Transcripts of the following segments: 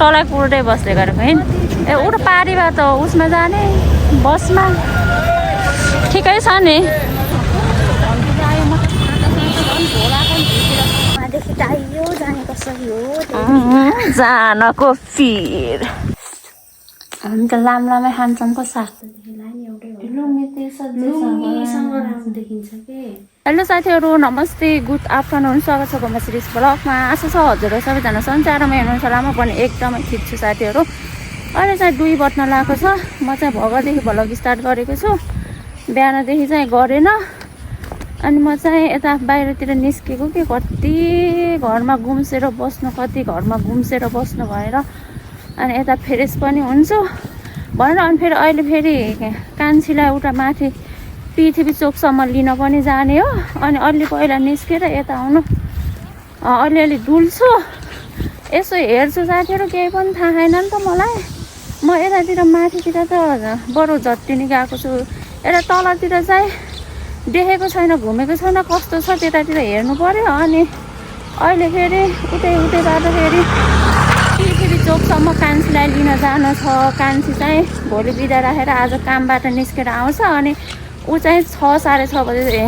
तलै पुरै बस्दै गरेको है ए उता पारीबाट उसमा जाने बसमा ठिकै छ नि जानको फिर हामी त लामै खान्छौँ को साग हेलो साथीहरू नमस्ते गुड आफ्टरनुन स्वागत छ घुमा सिरिज ब्लगमा आशा छ हजुर सबैजना सञ्चारमा हुनुहुन्छ होला म पनि एकदमै ठिक छु साथीहरू अहिले चाहिँ 2 बज्न लागेको छ म चाहिँ भगदेखि भ्लग स्टार्ट गरेको छु बिहानदेखि चाहिँ गरेन अनि म चाहिँ यता बाहिरतिर निस्केको कि कति घरमा गुम्सेर बस्नु भनेर अनि यता फ्रेस पनि हुन्छु भनेर अनि फेरि अहिले फेरि कान्छीलाई उता माथि पृथ्वी चोकसम्म लिन पनि जाने हो अनि अलि पहिला निस्केर यता आउनु अलिअलि डुल्छु यसो हेर्छु साथीहरू केही पनि थाहा छैन नि त मलाई म यतातिर माथितिर त बरु झट्टिनी गएको छु यता तलतिर चाहिँ देखेको छैन घुमेको छैन कस्तो छ त्यतातिर हेर्नु पर्यो अनि अहिले फेरि उतै जाँदाखेरि पृथ्वी चोकसम्म कान्छीलाई लिन जानु छ कान्छी चाहिँ भोलि बिदा राखेर आज कामबाट निस्केर आउँछ अनि ऊ चाहिँ 6-6:30 बजे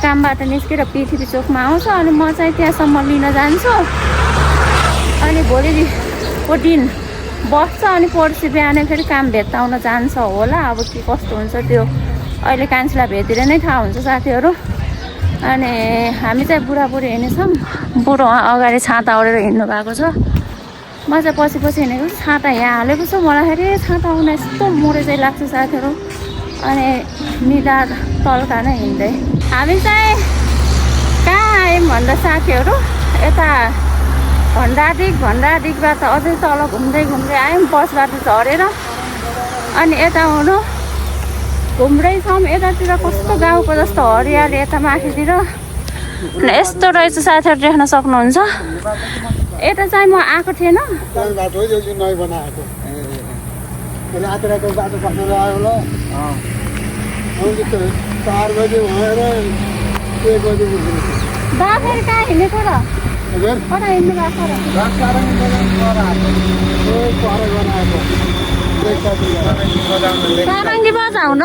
कामबाट निस्केर पृथ्वी चोकमा आउँछ अनि म चाहिँ त्यहाँसम्म लिन जान्छु अनि भोलिको दिन बस्छ अनि पर्सि बिहानै फेरि काम भेट्टाउन जान्छ होला अब के कस्तो हुन्छ त्यो अहिले कान्छीलाई भेटेर नै थाहा हुन्छ साथीहरू अनि हामी चाहिँ बुढाबुढी हिँड्नेछौँ बुढो अगाडि छाता ओढेर हिँड्नु भएको छ म चाहिँ पछि हिँडेको छु छाता यहाँ हालेको छु मलाई फेरि छाता आउन यस्तो मोडे चाहिँ लाग्छ साथीहरू अनि निधार तल्का नै हिँड्दै हामी चाहिँ कहाँ आयौँ भन्दा साथीहरू यता भण्डारडिगबाट अझै तल घुम्दै आयौँ बसबाट झरेर अनि यता आउनु घुम्दैछौँ यतातिर कस्तो गाउँको जस्तो हरियाली यता माथितिर यस्तो रहेछ साथीहरू देख्न सक्नुहुन्छ यता चाहिँ म आएको थिएन बा फेरि कहाँ हिँडेको र कता हिँड्नु भएको सारङ्गी बजाउ न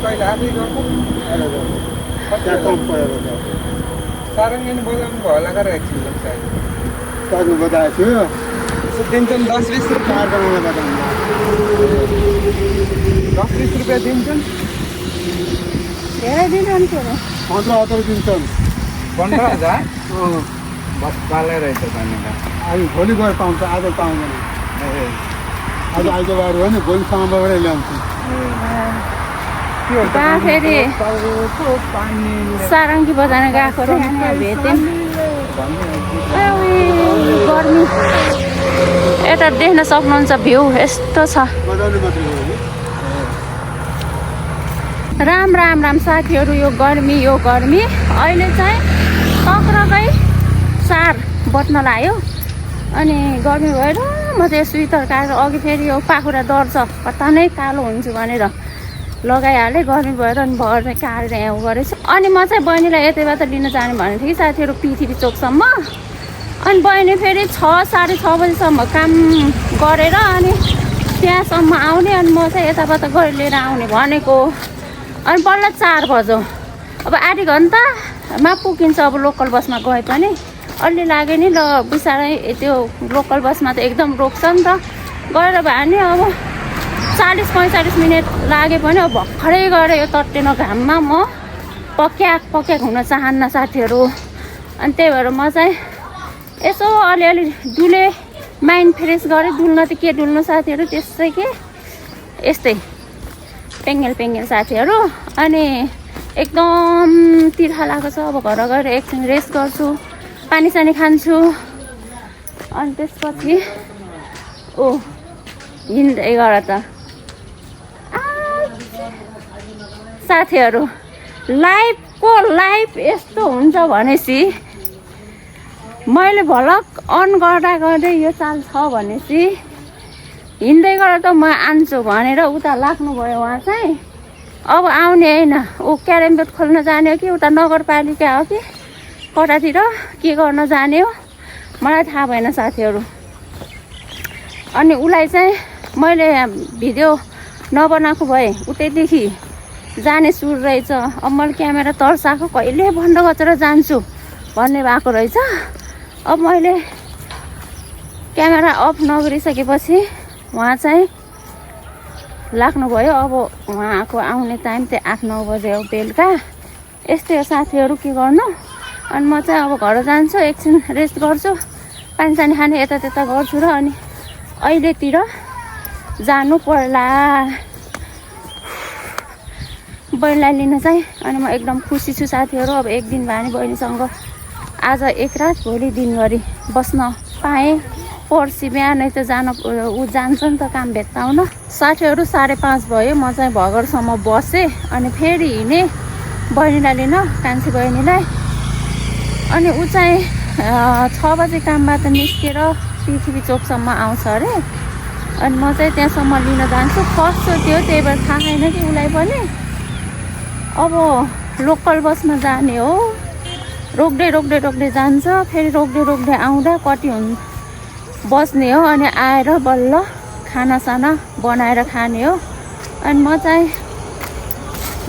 सारङ्गी बजाउनु भयो होला गरेर एकछिन बजाएको थियो दिन्छन् 10-20 रुपियाँ 10-20 रुपियाँ दिन्छन् धेरै दिनुहुन्थ्यो 15,000 दिन्छन् 15,000 बस पालै रहेछ अनि भोलि गएर पाउँछ आज पाउँदैन आज आइतबार हो नि भोलि सोमबारै ल्याउँछु फेरि सारङ्गी बजाउन गएको भेट्यौँ गर्मी यता देख्न सक्नुहुन्छ भ्यू यस्तो छ राम साथीहरू यो गर्मी अहिले चाहिँ टक्रकै 4 बज्न लाग्यो अनि गर्मी भएर म चाहिँ स्वेटर काटेर अघि फेरि यो पाखुरा डढ्छ कता नै कालो हुन्छु भनेर लगाइहालेँ गर्मी भएर अनि भएर काटेर यहाँ गरेछु अनि म चाहिँ बहिनीलाई यतैबाट लिन जाने भनेको थिएँ कि साथीहरू पृथ्वी चोकसम्म अनि बहिनी फेरि 6-6:30 बजीसम्म काम गरेर अनि त्यहाँसम्म आउने अनि म चाहिँ यताबाट गएर लिएर आउने भनेको अनि बल्ल 4 बज्यो अब आधी घन्टामा पुगिन्छ अब लोकल बसमा गए पनि अलि लाग्यो नि ल बिसारै त्यो लोकल बसमा त एकदम रोक्छ नि त गएर भए नि अब 40-45 मिनट लाग्यो पनि अब भर्खरै गएर यो तट्टेनो घाममा म पक्याक हुन चाहन्न साथीहरू अनि त्यही भएर म चाहिँ यसो अलिअलि डुले माइन्ड फ्रेस गरेँ डुल्न त के डुल्नु साथीहरू त्यसै के यस्तै पेङ्गेल साथीहरू अनि एकदम तिर्खा लागेको छ अब घर गएर एकछिन रेस्ट गर्छु पानी खान्छु अनि त्यसपछि हिँड्दै गर त साथीहरू लाइफ यस्तो हुन्छ भनेपछि मैले भ्लग अन गर्दै यो चाल छ भनेपछि हिँड्दै गरेर त म आन्छु भनेर उता लाग्नुभयो उहाँ चाहिँ अब आउने होइन ऊ क्यारम बोर्ड खोल्न जाने हो कि उता नगरपालिका हो कि कतातिर के गर्न जाने हो मलाई थाहा भएन साथीहरू। अनि उसलाई चाहिँ मैले भिडियो नबनाएको भए उतैदेखि जाने सुर रहेछ। अब मैले क्यामेरा तर्साएको कहिले बन्द गरेर जान्छु भन्ने भएको रहेछ। अब मैले क्यामेरा अफ नगरिसकेपछि उहाँ चाहिँ लाग्नुभयो। अब उहाँको आउने टाइम चाहिँ 8-9 बजे हो बेलुका। यस्तै हो साथीहरू, के गर्नु। अनि म चाहिँ अब घर जान्छु, एकछिन रेस्ट गर्छु, पानी सानी खाने यता त्यता गर्छु र अनि अहिलेतिर जानु पर्ला बहिनीलाई लिन चाहिँ। अनि म एकदम खुसी छु साथीहरू। अब एक दिन भए नि बहिनीसँग आज एक रात भोलि दिनभरि बस्न पाएँ। पर्सि बिहानै त ऊ जान्छ नि त काम भेट्टाउन। साथीहरू 5:30 भयो। म चाहिँ भगरसम्म बसेँ अनि फेरि हिँडेँ बहिनीलाई लिन, कान्छी बहिनीलाई। अनि ऊ चाहिँ 6 बजे कामबाट निस्केर पृथ्वी चोकसम्म आउँछ अरे। अनि म चाहिँ त्यहाँसम्म लिन जान्छु। फर्स्टचोटि हो, त्यही भएर थाहा छैन कि उसलाई पनि। अब लोकल बसमा जाने हो, रोक्दै जान्छ, फेरि रोक्दै आउँदा कति बस्ने हो। अनि आएर बल्ल खानासाना बनाएर खाने हो। अनि म चाहिँ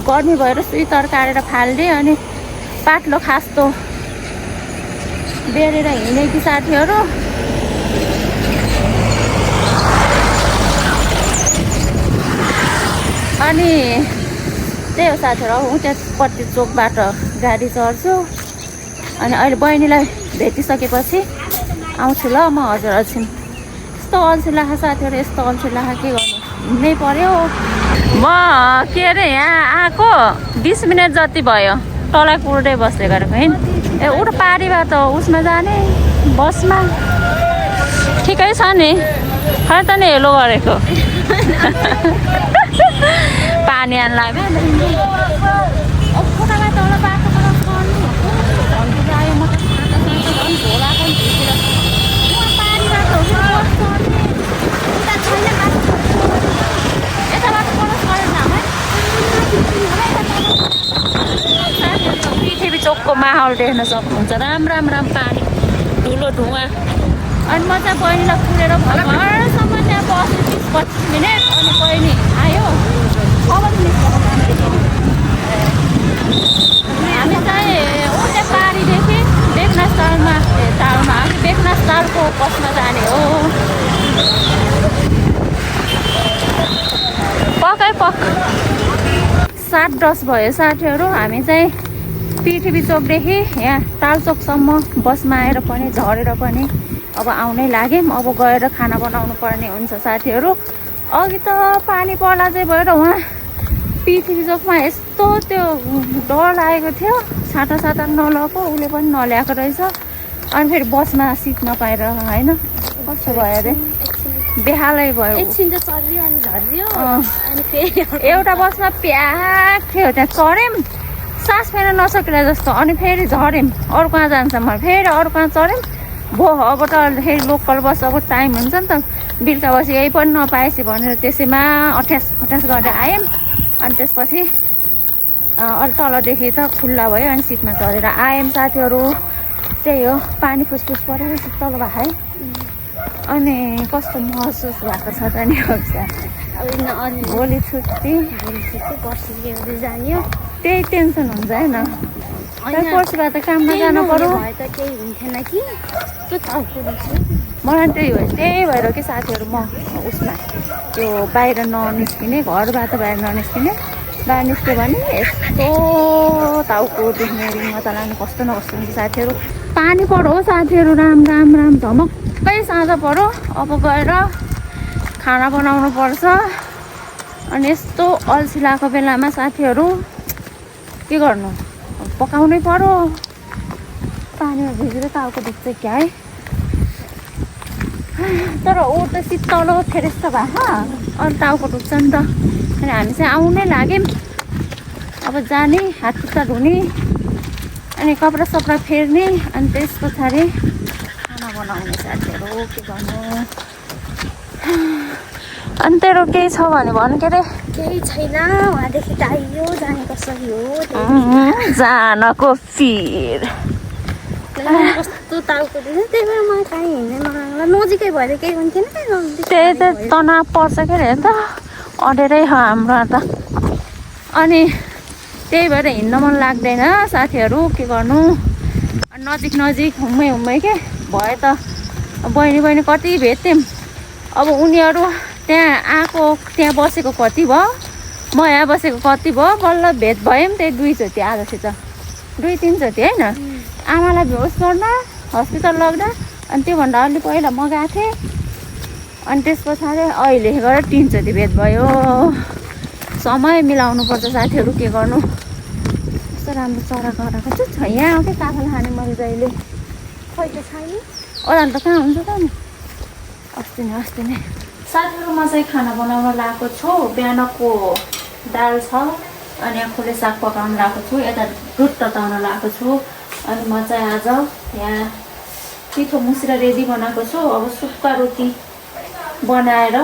गर्मी भएर सुई तरकारेर फालिदिएँ अनि पातलो खास्तो बेरेर हिँडेकी साथीहरू। अनि त्यही हो साथीहरू। अब त्यहाँपट्टि चोकबाट गाडी चढ्छु। अनि अहिले बहिनीलाई भेटिसकेपछि आउँछु ल म। हजुर एकछिन यस्तो अल्छी लाग्छ साथीहरू, यस्तो अल्छी लाग्छ, के गर्नु, हिँड्नै पर्यो। म के अरे यहाँ आएको 20 मिनट जति भयो, तलै कुर्दै बस्दै गरेको है। ए उठ पारीबाट उसमा जाने बसमा ठिकै छ नि, खै त नि हेलो गरेको पानी आन लाग्यो। अब खोटामा तल बाटोबाट चढ्नु भन्नु आयो। म त झोला पनि भिजेर पारीबाट हो कि बस चढ्ने उता छैन बाटो, यता बाटो पर चढेन है। पृथ्वी चोकको माहौल देख्न सक्नुहुन्छ। राम पानी, धुलो धुवा। अनि म चाहिँ बहिनीलाई कुरेर घरसम्म त्यहाँ बस्छु 20-25 मिनट। अनि बहिनी आयो 6 बजी निस्केको कामदेखि। हामी चाहिँ उतै पारीदेखि बेकनास तालको बसमा जाने हो। पक्कै 7:10 भयो साथीहरू। हामी चाहिँ पृथ्वी चोकदेखि यहाँ तालचोकसम्म बसमा आएर पनि झरेर पनि अब आउनै लाग्यौँ। अब गएर खाना बनाउनु पर्ने हुन्छ साथीहरू। अघि त पानी पर्ला चाहिँ भएर उहाँ पृथ्वी चोकमा यस्तो त्यो डर लागेको थियो। छाता नलएको, उसले पनि नल्याएको रहेछ। अनि फेरि बसमा सिट नपाएर होइन, कस्तो भयो अरे, बेहालै भयो। एकछिन त चल्यो अनि झर्यो अनि फेरि एउटा बसमा प्याक थियो, त्यहाँ चढ्यौँ सास फेर्न नसकेर जस्तो। अनि फेरि झऱ्यौँ, अरू कहाँ जान्छ म, फेरि अरू कहाँ चढ्यौँ। भो अब त फेरि लोकल बस अब टाइम हुन्छ नि त, बेलुका बस यही पनि नपाएपछि भनेर त्यसैमा अठ्यास गरेर आयौँ। अनि त्यसपछि अलि तलदेखि त खुल्ला भयो अनि सिटमा चढेर आयौँ साथीहरू। त्यही हो, पानी फुसफुस परेर शीतल भएको है। अनि कस्तो महसुस भएको छ त नि। अब भोलि छुट्टी पर्सि जाने हो, त्यही टेन्सन हुन्छ होइन। पर्सिबाट काममा जानु पर्यो भए त केही हुन्थेन कि त्यो टाउको दुख्छ। मलाई त्यही हो, त्यही भएर कि साथीहरू म उसमा त्यो बाहिर ननिस्किने, घरबाट बाहिर ननिस्किने। बाहिर निस्क्यो भने यस्तो टाउको दुख्ने, रिङमा त लाने, कस्तो न कस्तो हुन्छ साथीहरू। पानी पऱ्यो हो साथीहरू, राम झमक्कै साँझ पऱ्यो। अब गएर खाना बनाउनु पर्छ। अनि यस्तो अल्छी लागेको बेलामा साथीहरू के गर्नु, पकाउनै पर्यो। पानीमा भिजेर टाउको दुख्छ क्या है। तर ऊ त शीतल फ्रेस त भएको, अनि टाउको दुख्छ नि त। अनि हामी चाहिँ आउनै लाग्यौँ। अब जाने, हात खुट्टा धुने, अनि कपडा सपडा फेर्ने, अनि त्यस पछाडि खाना बनाउने साथीहरू। के गर्नु, अनि तेरो केही छ भने भन। के अरे केही छैन, उहाँदेखि त आइयो, जाने कसरी हो जानको फिर कस्तो टाउको दुख्छ त्यही भएर मलाई कहीँ हिँड्न नराम्रो नजिकै भएर केही हुन्थेन त्यही त तनाव पर्छ के अरे त अडेरै छ हाम्रो त अनि त्यही भएर हिँड्न मन लाग्दैन साथीहरू के गर्नु नजिक नजिक हुम्मै के भयो त बहिनी कति भेट्थ्यौँ अब उनीहरू त्यहाँ आएको त्यहाँ बसेको कति भयो म यहाँ बसेको कति भयो बल्ल भेट भयौँ त्यही 2 चोटि आजसित 2-3 चोटि होइन आमालाई बेहोस गर्न हस्पिटल लग्दा अनि त्योभन्दा अलि पहिला म गएको थिएँ अनि त्यस पछाडि अहिले गएर 3 चोटि भेट भयो समय मिलाउनु पर्छ साथीहरू के गर्नु कस्तो राम्रो चरा गराएको छु यहाँ आउँथेँ काफल खाने मैले जहिले खोइ त छैन अन्त कहाँ हुन्छ त नि अस्ति नै साथीहरू म चाहिँ खाना बनाउन लगाएको छु बिहानको दाल छ अनि यहाँ खोले साग पकाउन लगाएको छु यता दुध तताउन लगाएको छु अनि म चाहिँ आज यहाँ पिठो मुसेर रेडी बनाएको छु अब सुक्खा रोटी बनाएर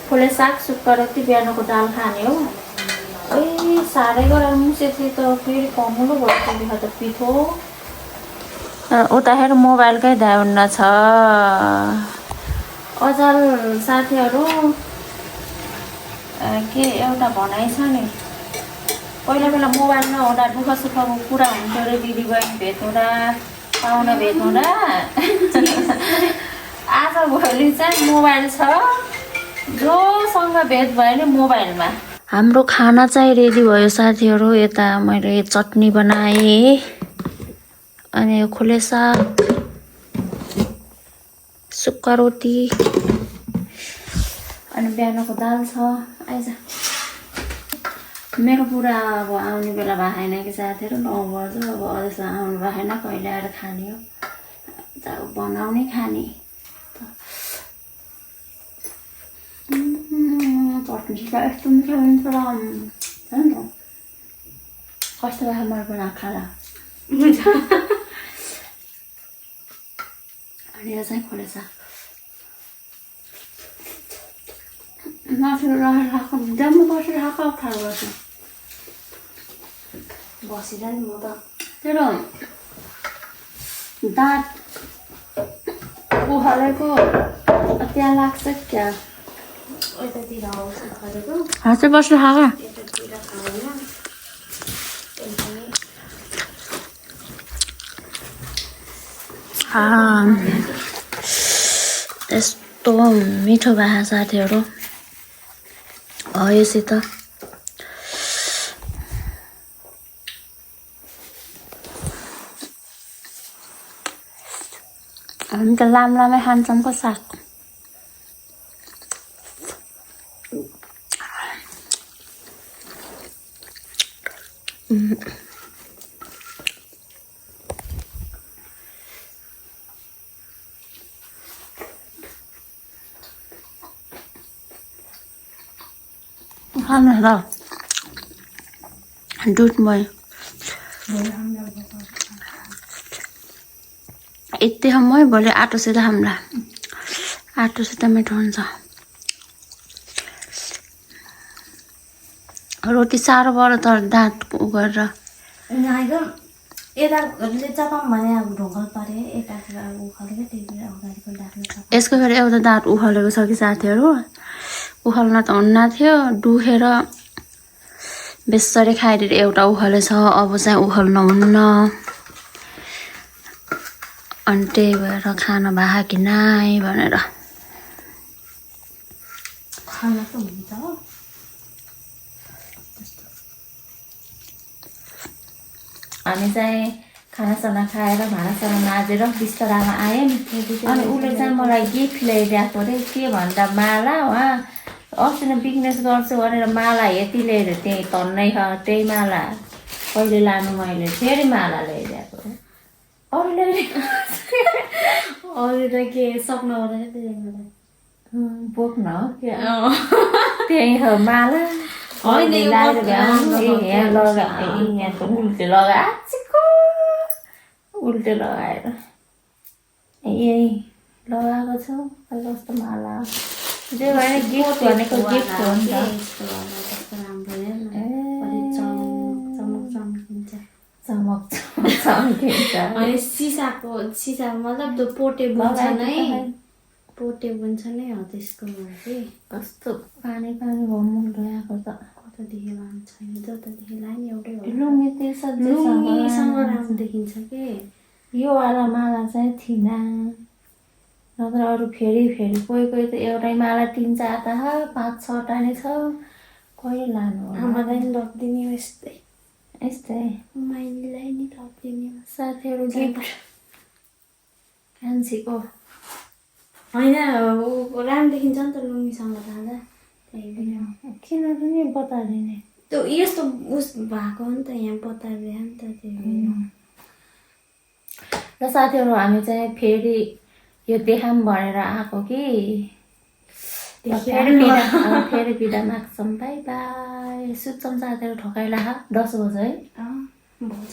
खोले साग सुक्खा रोटी बिहानको दाल खाने हो साह्रै गरेर मुसेपछि त फेरि कमुलो भइसक्यो त पिठो उताखेर मोबाइलकै ध्यान छ अझल साथीहरू के एउटा भनाइ छ नि पहिला मोबाइल नहुँदा दुःख सुखको कुरा हुन्थ्यो अरे दिदीबहिनी भेट्नुहुँदा पाहुना भेट्नुहुँदा आजभोलि चाहिँ मोबाइल छ जोसँग भेट भयो नि मोबाइलमा हाम्रो खाना चाहिँ रेडी भयो साथीहरू यता मैले चटनी बनाएँ अनि यो खोले साग सुक्खा रोटी अनि बिहानको दाल छ आइज मेरो बुढा अब आउने बेला भएन कि साथीहरू 9 बज्यो अब अझसम्म आउनु भएन कहिले आएर खाने हो अब बनाउने खाने चटनी त यस्तो मिठो हुन्छ र होइन कस्तो भए मैले बनाएको खाला अनि यो चाहिँ खोले साग मासु राखेको जम्मै बसेर खाएको अप्ठ्यारो गर्छ बसेर नि म त तर दाँत उखालेको त्यहाँ लाग्छ क्या यतातिर आउँछ खरेको हाँसै बसेर खाएको यतातिर खाएन यस्तो मिठो भए साथीहरू योसित हामी त लामै खान्छौँ पो साग खानु त दुध भयो यति समय भोलि आटोसित हाम्रा आटोसित मिठो हुन्छ रोटी साह्रो बढ्यो तर दाँत उ गरेर यताले चपाऊँ भने अब ढोकल परे यतातिर अब उखालेको त्यही भएर अगाडिको डाक्नु यसको फेरि एउटा दाँत उखालेको छ कि साथीहरू उखाल्न त हुन्न थियो दुखेर बेसरी खाइदिएर एउटा उखालेछ अब चाहिँ उखाल्न हुन्न अनि त्यही भएर खाना भए कि नाइ भनेर खाना त हुन्छ हामी चाहिँ खानासाना खाएर भाँडासाना माझेर बिस्तारामा आयो नि अनि उसले चाहिँ मलाई गिफ्ट ल्याइदिएको अरे के भन्दा माला उहाँ अस्ति नै बिजनेस गर्छु भनेर माला यति ल्याएर त्यही तन्नै छ त्यही माला कहिले लानु मैले फेरि माला ल्याइदिएको अरू त के सक्नु हुँदैन बोक्न हो के त्यही हो माला होइन यो यहाँ लगाए यहाँ त उल्टे लगाएको उल्टे लगाएर यही लगाएको छु कस्तो माला जे भएर गिफ्ट भनेको गिफ्ट हो नि त चमक चम्किन्छ अनि सिसा मतलब त्यो पोर्टेबल छ नै पोर्टेबल छ नै हो त्यसको चाहिँ कस्तो पानी भयो मुख धोएको त कतादेखि लानु छैन जतादेखि लायो नि एउटै हो लुङ्गी त्यो लुङ्गीसँग राम्रो देखिन्छ के यो वाला माला चाहिँ थिएन नत्र अरू फेरि कोही त एउटै माला 3-4 त 5-6 नै छ कहिले लानु आमालाई नि लगिदिने हो यस्तै माइलीलाई नि लगिदिने हो साथीहरू गिफ्ट कान्छीको होइन राम्रो देखिन्छ नि त लुङ्गीसँग लाँदा त्यही भएर किन पनि बताइदिने त्यो यस्तो उस भएको हो नि त यहाँ बताइदियो नि त त्यही भएर र साथीहरू हामी चाहिँ फेरि यो देखाम भनेर आएको कि फेरि बिदा माग्छौँ बाई बाई सुत्छौँ साथीहरू ठकाइला 10 बजे है भन्छ